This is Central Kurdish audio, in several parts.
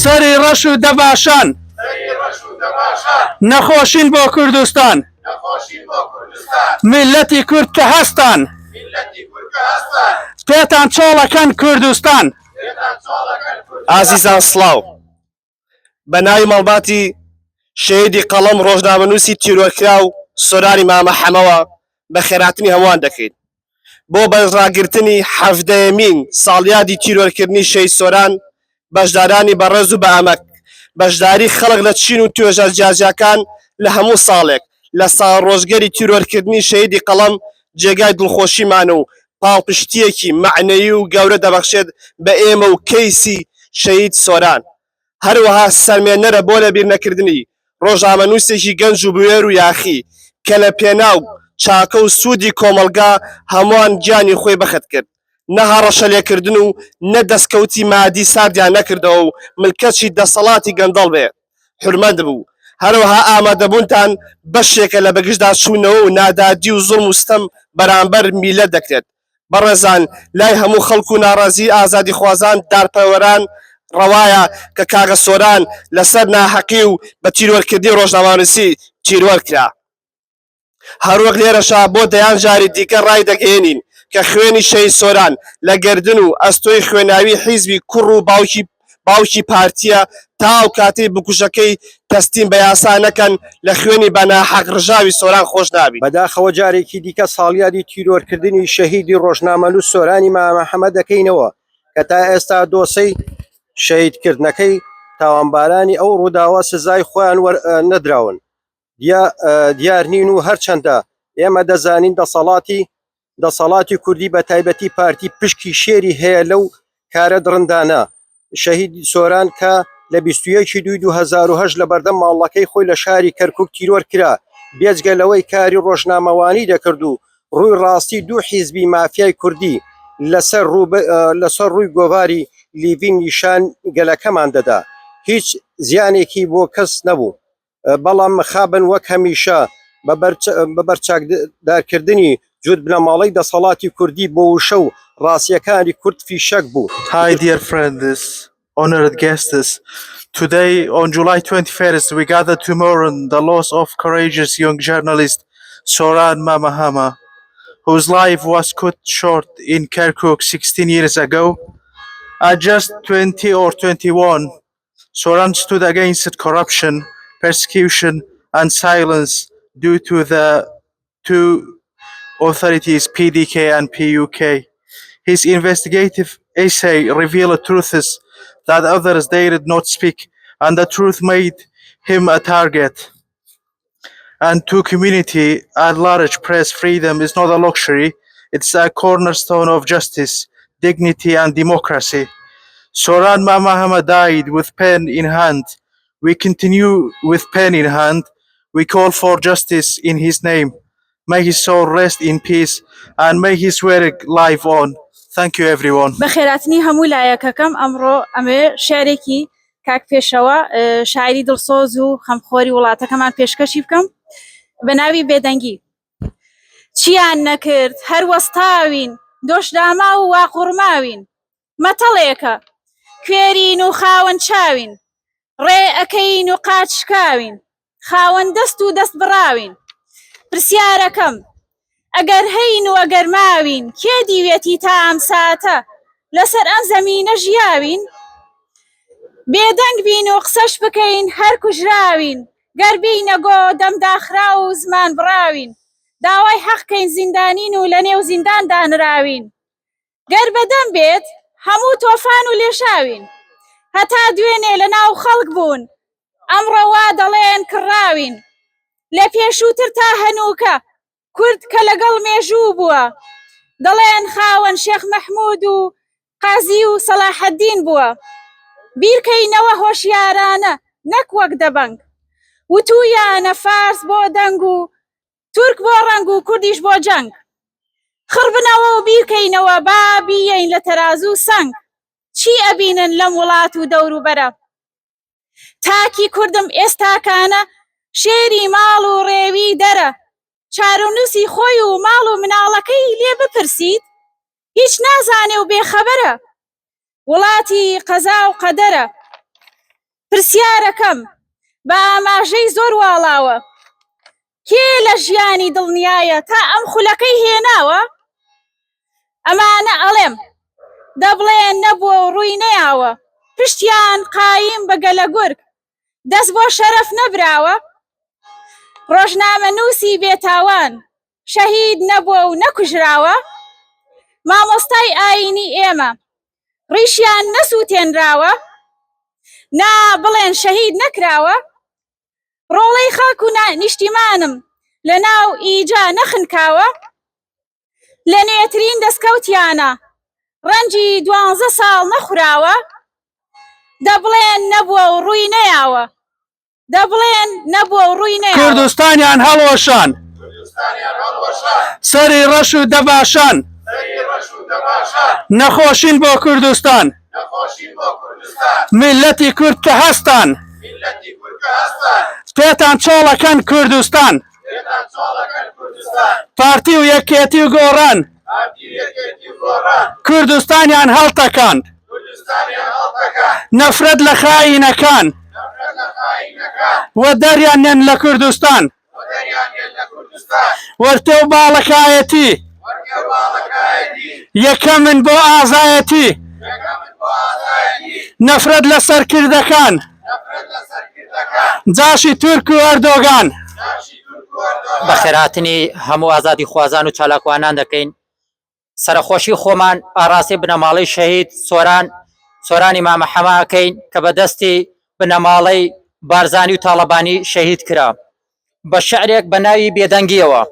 سەری ڕەش و دەباشان. نەخۆشین بۆ کوردستان. میللەتی کورد کە هەستان. پێتان چۆڵەکەن کوردستان. ئازیزان سڵاو. بە ناوی ماڵباتی شەهیدی قەڵەم ڕۆژنامەنووسی تیرۆرکراو سۆرانی مامە حەمەوە بەخێرهاتنی هەمووان دەکەین بۆ بەرزڕاگرتنی حەڤدەیەمین ساڵیادی تیرۆرکردنی شەهید سۆران بەشدارانی بەڕێز و بەئەمەک بەشداری خەڵک لە چین و توێژە جیاجیاکان لە هەموو ساڵێک لە ساڵڕۆژگەری تیرۆرکردنی شەهیدی قەڵەم جێگای دڵخۆشیمانە و پاڵپشتییەکی مەعنەوی و گەورە دەبەخشێت بە ئێمە و کەیسی شەهید سۆران. هەروەها سەلمێنەرە بۆ لەبیرنەکردنی ڕۆژنامەنووسێکی گەنج و بوێر و یاخی کە لە پێناو چاکە و سوودی کۆمەڵگا هەمووان گیانی خۆی بەخت کرد، نە هەڕەشەلێکردن و نە دەستکەوتی مادی ساردیان نەکردەوە و ملکەچی دەسەڵاتی گەندەڵ بێ حورمەت بوو. هەروەها ئامادەبوونتان بەشێکە لە بەگژداچوونەوە و نادادی و زوڵم و ستەم بەرامبەر میللەت دەکرێت. بەڕێزان لای هەموو خەڵک و ناڕازی ئازادیخوازان دادپەروەران ڕەوایە کە کاکە سۆران لەسەر ناحەقی و بە تیرۆرکردنی ڕۆژنامەنووسی تیرۆر کرا. هەروەک لێرەشا بۆ دەیان جاری دیکە ڕایدەگەیەنین کە خوێنی شەهید سۆران لە گەردن و ئەستۆی خوێناوی حیزبی کوڕ و باوکی باوکی پارتیە تا ئەو کاتەی بکوژەکەی تەسلیم بە یاسا نەکەن لە خوێنی بە ناحەق ڕژاوی سۆران خۆش نابین. بەداخەوە جارێکی دیکە ساڵیادی تیرۆرکردنی شەهیدی ڕۆژنامەنووس سۆرانی مامە حەمە دەکەینەوە کە تا ئێستا دۆسەی شەهیدکردنەکەی تاوانبارانی ئەو ڕووداوە سزای خۆیان وەرنەدراون. دیار نین و هەرچەندە ئێمە دەزانین دەسەڵاتی دەسەڵاتی کوردی بە تایبەتی پارتی پشکی شێری هەیە لەو کارە دڕندانە شەهید سۆران کە لە 21 دوی 2010 لە بەردەم ماڵەکەی خۆی لە شاری کەرکک تیرۆر کرا بێجگە لەوەی کاری ڕۆژنامەوانی دەکرد و ڕووی ڕاستی دوو حیزبی مافیای کوردی لەسەر لەسەر ڕووی گۆڤاری لیڤین نیشان گەلەکەمان دەدا هیچ زیانێکی بۆ کەس نەبوو. بەڵام مخابن وەک هەمیشە بە بەرچاکدارکردنی جووت بنەماڵەی دەسەڵاتی کوردی بۆ وشە و ڕاستییەکانی کورد فیشەک بوو. Hi dear friends, honored guests. Today on July 21st we gather to mourn the loss of courageous young journalist Soran Mamahama, whose life was cut short in Kirkuk 16 years ago. At just 20 or 21, Soran stood against corruption, persecution, and silence due to the two authorities, PDK and PUK. His investigative essay revealed truths that others dared not speak, and the truth made him a target. And to community at large, press freedom is not a luxury, it's a cornerstone of justice, dignity, and democracy. Soran Mamahama died with pen in hand. We continue with pen in hand. We call for justice in his name. May his soul rest in peace and may his work live on. Thank you everyone. بەخێراتنی هەموو لایەکەکەم ئەمڕۆ ئەمەوێ شعرێکی کاک پێشەوا شاعری دڵسۆز و خەمخۆری وڵاتەکەمان پێشکەشی بکەم بە ناوی بێدەنگی چیان نەکرد هەر وەستاوین دۆشداما و واقوڕماوین مەتەڵێکە کوێرین و خاوەن چاوین ڕێ ئەکەین و قاچ شکاوین خاوەن دەست و دەست بڕاوین پرسیارەکەم ئەگەر هەین و ئەگەر ماوین کێ دیوێتی تا ئەم ساتە لەسەر ئەم زەمینە ژیاوین بێدەنگ بین و قسەش بکەین هەر کوژراوین گەر بینە گۆ دەم داخراو و زمان بڕاوین داوای حەق کەین زیندانین و لەنێو زیندان دانراوین گەر بەدەم بێت هەموو تۆفان و لێشاوین هەتا دوێنێ لە ناو خەڵک بوون ئەمڕۆ وا دەڵێن کڕاوین لە پێشووتر تا هەنووکە کورد کە لەگەڵ مێژوو بووە دەڵێن خاوەن شێخ مەحموود و قازی و سەلاحەدین بووە بیرکەینەوە هۆشیارانە نەک وەک دەبەنگ وتوویانە فارس بۆ دەنگ و تورک بۆ ڕەنگ و کوردیش بۆ جەنگ خڕبنەوە و بیرکەینەوە با بیەین لە تەرازوو سەنگ چی ئەبینن لەم وڵات و دەوروبەرە تاکی کوردم ئێستاکانە شێری ماڵ و ڕێوی دەرە چارەنووسی خۆی و ماڵ و مناڵەکەی لێ بپرسیت هیچ نازانێ و بێخەبەرە وڵاتی قەزا و قەدەرە. پرسیارەکەم بە ئاماژەی زۆر واڵاوە کێ لە ژیانی دڵنیایە تا ئەم خولەکەی هێناوە؟ ئەمانە ئەڵێم دەبڵێن نەبووە و ڕووی نەیاوە پشتیان قایم بە گەلەگورگ دەست بۆ شەرەف نەبراوە ڕۆژنامەنووسی بێتاوان شەهید نەبووە و نەکوژراوە مامۆستای ئایینی ئێمە ڕیشیان نەسووتێنراوە نا بڵێن شەهید نەکراوە ڕۆڵەی خاک و نیشتیمانم لە ناو ئیجا نەخنکاوە لە نوێترین دەستکەوتیانە ڕەنجی دوانزە ساڵ نەخوراوە دەبڵێن نەبووە و ڕووی نەیاوە دەبڵێن نەبووە و ڕووی نەیاوە. کوردستانیان هەڵوەشان. سەری ڕەش و دەباشان. نەخۆشین بۆ کوردستان. میللەتی کورد کە هەستان. پێتان چۆڵەکەن کوردستان. پارتی و یەکێتی و گۆڕان. کوردستانیان هەڵتەکاند. نەفرەت لە خائینەکان. و دەریان نێن لە کوردستان. وەرتێ و باڵەکایەتی. یەکەمن بۆ ئازایەتی. نەفرەت لە سەرکردەکان. جاشی تورک و ئەردۆگان. بەخێرهاتنی هەموو ئازادیخوازان و چالاکوانان دەکەین سەرەخۆشی خۆمان ئاڕاستەی بنەماڵەی شەهید سۆران سۆرانی مامە حەمە ئەکەین کە بە دەستی بنەماڵەی بارزانی و تاڵەبانی شەهید کرا بە شعرێک بە ناوی بێدەنگیەوە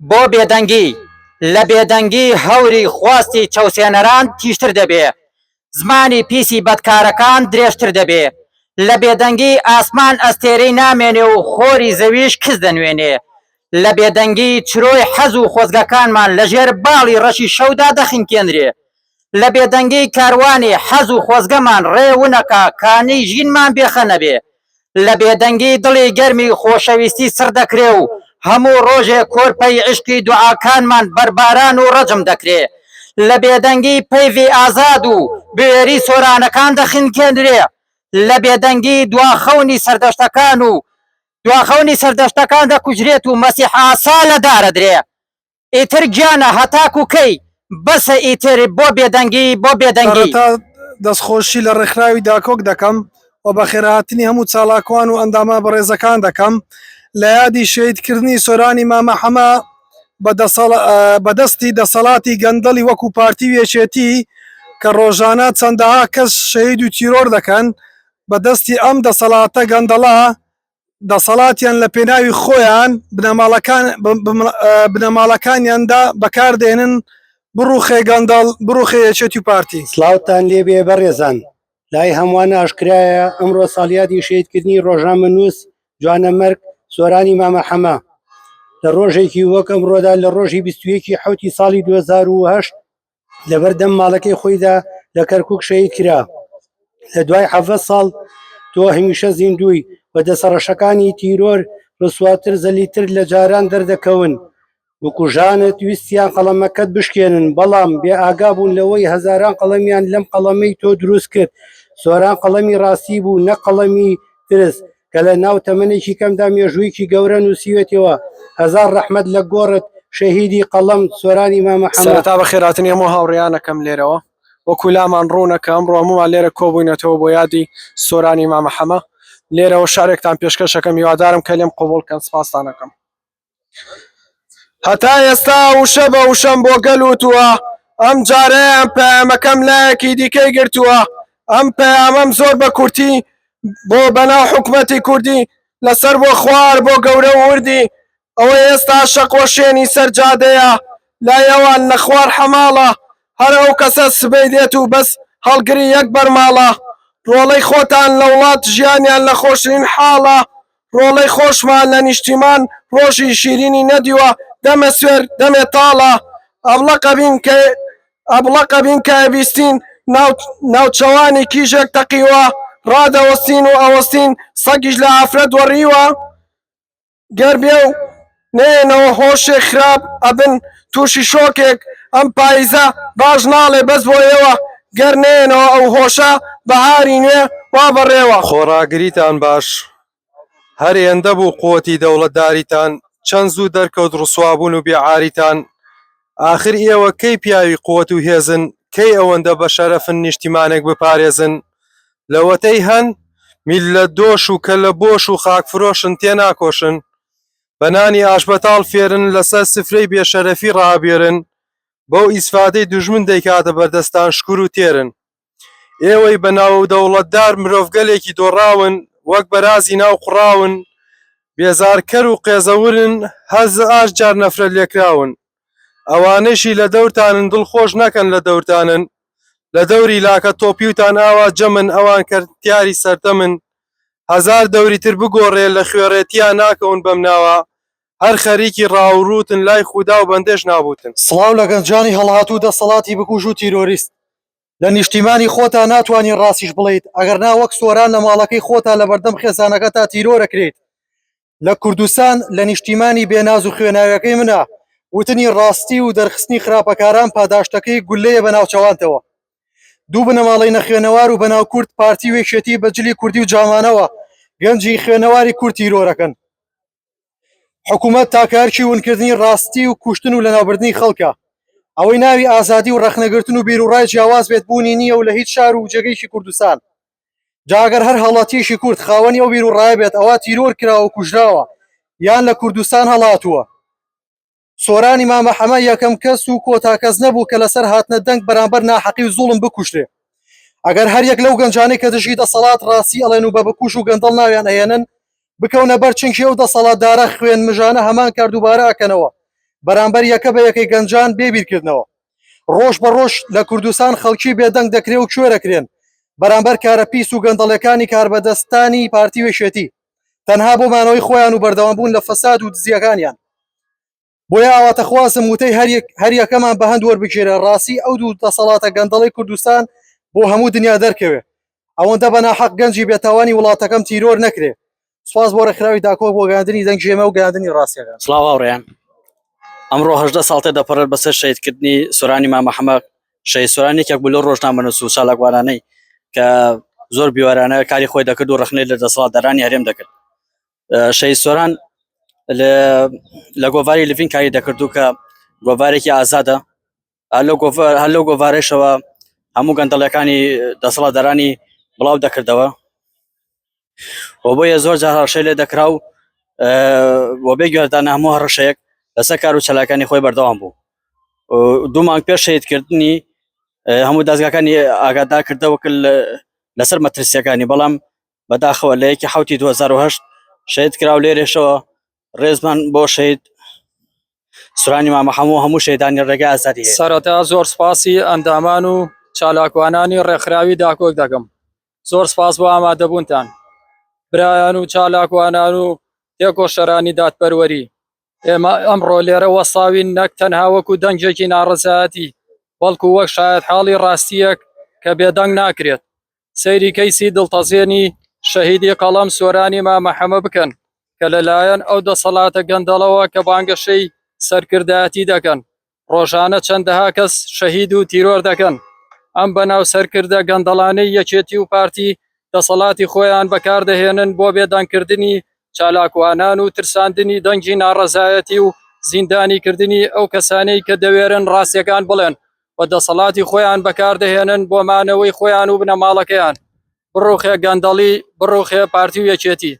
بۆ بێدەنگی لە بێدەنگی هەوری خواستی چەوسێنەران تیژتر دەبێ زمانی پیسی بەدکارەکان درێژتر دەبێ لە بێدەنگی ئاسمان ئەستێرەی نامێنێ و خۆری زەویش کز دەنوێنێ لە بێدەنگی چرۆی حەز و خۆزگەکانمان لە ژێر باڵی ڕەشی شەودا دەخنکێنرێ لە بێدەنگی کاروانی حەز و خۆزگەمان ڕێ ونەکا کانی ژینمان بێخە نەبێ لە بێدەنگی دڵی گەرمی خۆشەویستی سڕ دەکرێ و هەموو ڕۆژێ کۆرپەی عیشقی دوعاکانمان بەرباران و ڕەجم دەکرێ. لە بێدەنگی پەیڤی ئازاد و بوێری سۆرانەکان دەخنکێنرێ. لە بێدەنگی دوا خەونی سەردەشتەکان و دوا خەونی سەردەشتەکان دەکوژرێت و مەسیح ئاسا لە دارەدرێ. ئیتر گیانە هەتاکو کەی بەسە ئیتر بۆ بێدەنگی بۆ بێدەنگی. سەرەتا دەستخۆشی لە ڕێکخراوی داکۆک دەکەم و بەخێرهاتنی هەموو چالاکوان و ئەندامە بەڕێزەکان دەکەم لە یادی شەهیدکردنی سۆرانی مامە حەمە بە دەستی دەسەڵاتی گەندەڵی وەکو پارتی و یەکێتی کە ڕۆژانە چەندەها کەس شەهید و تیرۆر دەکەن بە دەستی ئەم دەسەڵاتە گەندەڵە دەسەڵاتیان لە پێناوی خۆیان بنەماڵەکان بنەماڵەکانیاندا بەکاردێنن بڕوخێ گەندەڵ بڕوخێ یەکێتی و پارتی. سڵاوتان لێبێ بەڕێزان، لای هەمووان ئاشکرایە ئەمڕۆ ساڵیادی شەهیدکردنی ڕۆژنامەنووس جوانەمەرگ سۆرانی مامە حەمە لە ڕۆژێکی وەک ئەمڕۆدا لە ڕۆژی 21 حوتی ساڵی 2008 لەبەردەم ماڵەکەی خۆیدا لە کەرکک شەهید کرا لە دوای حەڤە ساڵ تۆ هەمیشە زیندووی و دەسەڕەشەکانی تیرۆر ڕسواتر زەلیتر لە جاران دەردەکەون بکوژانت ویستیان قەڵەمەکەت بشکێنن بەڵام بێ ئاگا بوون لەوەی هەزاران قەڵەمیان لەم قەڵەمەی تۆ دروست کرد سۆران قەڵەمی ڕاستی بوو نە قەڵەمی ترس کە لە ناو تەمەنێکی کەمدا مێژوویەکی گەورە نووسیوێتەوە هەزار ڕەحمەت لە گۆڕت شەهیدی قەڵەم سۆرانی مامە حەمە. سەرەتا بەخێرهاتنی هەموو هاوڕێیانەکەم لێرەوە وەکو لامان ڕوونە کە ئەمڕۆ هەموومان لێرە کۆبووینەتەوە بۆ یادی سۆرانی مامە حەمە لێرەوە شعرێکتان پێشکەش ئەکەم هیوادارم کە لێم قبوڵ کەن سپاستان ئەکەم. هەتا ئێستا وشە بە وشەم بۆ گەل وتووە، ئەم جارەیان پەیامەکەم لایەکی دیکەی گرتووە، ئەم پەیامەم زۆر بە کورتی بۆ بەناو حکومەتی کوردی لەسەر بۆ خوار بۆ گەورە و وردی، ئەوەی ئێستا شەقوەشێنی سەر جادەیە لای ئەوان لە خوار حەماڵە، هەر ئەو کەسە سبەی دێت و بەس هەڵگری یەک بەرماڵە، ڕۆڵەی خۆتان لە وڵات ژیانیان لە خۆشترین حاڵە، ڕۆڵەی خۆشمان لە نیشتیمان ڕۆژی شیرینی نەدیوە دەمە سوێر دەمێ تاڵە ئەبڵەقە بین کە ئەبڵەقە بین کە ئەبیستین ناو ناوچەوانی کیژێک تەقیوە ڕادەوەستین و ئەوەستین سەگیش لە ئافرەت وەڕیوە گەر بێ و نەیەنەوە هۆشێک خراپ ئەبن تووشی شۆکێک ئەم پاییزە باش ناڵێ بەس بۆ ئێوە. گەر نەیەنەوە ئەو هۆشە بەهاری نوێ وا بەڕێوە. خۆڕاگریتان باش، هەر ئێندە بوو قوتی دەوڵەتداریتان، چەند زوو دەرکەوت ڕسوابوون و بێعاریتان، ئاخر ئێوە کەی پیاوی قوت و هێزن، کەی ئەوەندە بەشەرەفن نیشتیمانێک بپارێزن، لەوەتەی هەن، میللەت دۆش و کەلە بۆش و خاکفرۆشن تێناکۆشن، بە نانی ئاشبەتاڵ فێرن، لەسەر سفرەی بێشەرەفی ڕابێرن، بەو ئیسفادەی دوژمن دەیکاتە بەردەستان شکور و تێرن. ئێوەی بە ناو دەوڵەتدار مرۆڤگەلێکی دۆڕاون، وەک بەرازی ناو قوڕاون، بێزارکەر و قێزەورن، هەزار جار نەفرەت لێکراون. ئەوانەیشی لە دەورتانن دڵ خۆش نەکەن لە دەورتانن، لە دەوری لاکە تۆپیوتان ئاوا جەمن ئەوان کەرتیاری سەردەمن، هەزار دەوری تر بگۆڕێ لە خوێڕێتیا ناکەون بەم ناوە، هەر خەریکی ڕاووڕووتن لای خودا و بەندەش نابووتن. سڵاو لە گەنجانی هەڵهاتوو دەسەڵاتی بکوژ و تیرۆریست. لە نیشتیمانی خۆتا ناتوانی ڕاستیش بڵێیت ئەگەرنا وەک سۆران لە ماڵەکەی خۆتا لەبەردەم خێزانەکەتا تیرۆرەکرێیت. لە کوردستان لە نیشتیمانی بێ ناز و خوێناویەکەی منە وتنی ڕاستی و دەرخستنی خراپەکاران پاداشتەکەی گوللەیە بە ناوچەوانتەوە. دوو بنەماڵەی نەخوێنەوار و بەناو کورد پارتی و یەکێتی بە جلی کوردی و جامانەوە گەنجی خوێنەواری کورد تیرۆرەکەن. حکوومەت تاکە ئەرکی ونکردنی ڕاستی و کوشتن و لەناوبردنی خەڵکە. ئەوەی ناوی ئازادی و ڕەخنەگرتن و بیروڕای جیاواز بێت بوونی نییە و لە هیچ شار و جێگەیەکی کوردستان. جا گەر هەر هاوڵاتییەکی کورد خاوەنی ئەو بیروڕایە بێت ئەوا تیرۆر کراوە و کوژراوە یان لە کوردستان هەڵاتووە. سۆرانی مامە حەمە یەکەم کەس و کۆتا کەس نەبوو کە لەسەر هاتنە دەنگ بەرامبەر ناحەقی و زوڵم بکوژرێ. ئەگەر هەر یەک لەو گەنجانەی کە دژی دەسەڵات ڕاستی ئەڵێن و بە بکوژ و گەندەڵ ناویان ئەهێنن بکەونە بەر چنگی ئەو دەسەڵاتدارە خوێن مژانە هەمان کار دووبارە ئەکەنەوە بەرامبەر یەکە بە یەکەی گەنجان بێ بیرکردنەوە. ڕۆژ بە ڕۆژ لە کوردستان خەڵکی بێدەنگ دەکرێ و کوێرەکرێن بەرامبەر کارە پیس و گەندەڵەکانی کاربەدەستانی پارتی و یەکێتی تەنها بۆ مانەوەی خۆیان و بەردەوام بوون لە فەساد و دزیەکانیان. بۆیە ئاواتەخوازم وتەی هەر یەکەمان بە هەند وەربگیرێ ڕاستی ئەو دوو دەسەڵاتە گەندەڵەی کوردستان بۆ هەموو دنیا دەرکەوێ ئەوەندە بە ناحەق گەنجی بێتاوانی وڵاتەکەم تیرۆر نەکرێ. سوپاس بۆ ڕێکخراوی داکۆک بۆ گەیاندنی دەنگی ئێمە و گەیاندنی ڕاستیەکان. سڵاو هاوڕێیان ئەمڕۆ 18 ساڵ تێدەپەڕێت بەسەر شەهیدکردنی سۆرانی مامە حەمە شەهید سۆران یەکێک بوو لەو ڕۆژنامەنووس و چالاکوانانەی کە زۆر بیوارانە کاری خۆی دەکرد و ڕەخنەی لە دەسەڵاتدارانی هەرێم دەکرد شەهید سۆران لە گۆڤاری لڤین کاری دەکرد و کە گۆڤارێکی ئازادە هەر لەو گۆڤارێشەوە هەموو گەندەڵەکانی دەسەڵاتدارانی بڵاو دەکردەوە و بۆیە زۆر جار هەڕەشەی لێ دەکرا و و بێ گوێدانە هەموو هەڕەشەیەک لەسەر کار و چالاکانی خۆی بەردەوام بوو دوو مانگ پێش شەهیدکردنی هەموو دەستگاکانی ئاگادار کردەوە کە لەسەر مەترسیەکانی بەڵام بەداخەوە لە یەکی حوتی 2010 شەهید کرا و لێرێشەوە ڕێزمان بۆ شەهید سورانی مامە هەموو هەموو شەیدانی ڕێگای ئازادی هەیە. سەرەتا زۆر سپاسی ئەندامان و چالاکوانانی ڕێکخراوی داکۆک دەکەم. زۆر سپاس بۆ ئامادەبوونتان. برایان و چالاکوانان و تێکۆشەرانی دادپەروەری، ئێمە ئەمڕۆ لێرە وەستاوین نەک تەنها وەکو دەنگێکی ناڕەزایەتی، بەڵکو وەک شایەتحاڵی ڕاستییەک کە بێدەنگ ناکرێت. سەیری کەیسی دڵتەزێنی شەهیدی قەڵەم سۆرانی مامە حەمە بکەن کە لەلایەن ئەو دەسەڵاتە گەندەڵەوە کە بانگەشەی سەرکردایەتی دەکەن ڕۆژانە چەندەها کەس شەهید و تیرۆر دەکەن. ئەم بەناو سەرکردە گەندەڵانەی یەکێتی و پارتی دەسەڵاتی خۆیان بەکاردەهێنن بۆ بێدەنگکردنی چالاکوانان و ترساندنی دەنگی ناڕەزایەتی و زیندانیکردنی ئەو کەسانەی کە دەوێرن ڕاستیەکان بڵێن و دەسەڵاتی خۆیان بەکاردەهێنن بۆ مانەوەی خۆیان و بنەماڵەکەیان. بڕوخێ گەندەڵی، بڕوخێ پارتی و یەکێتی.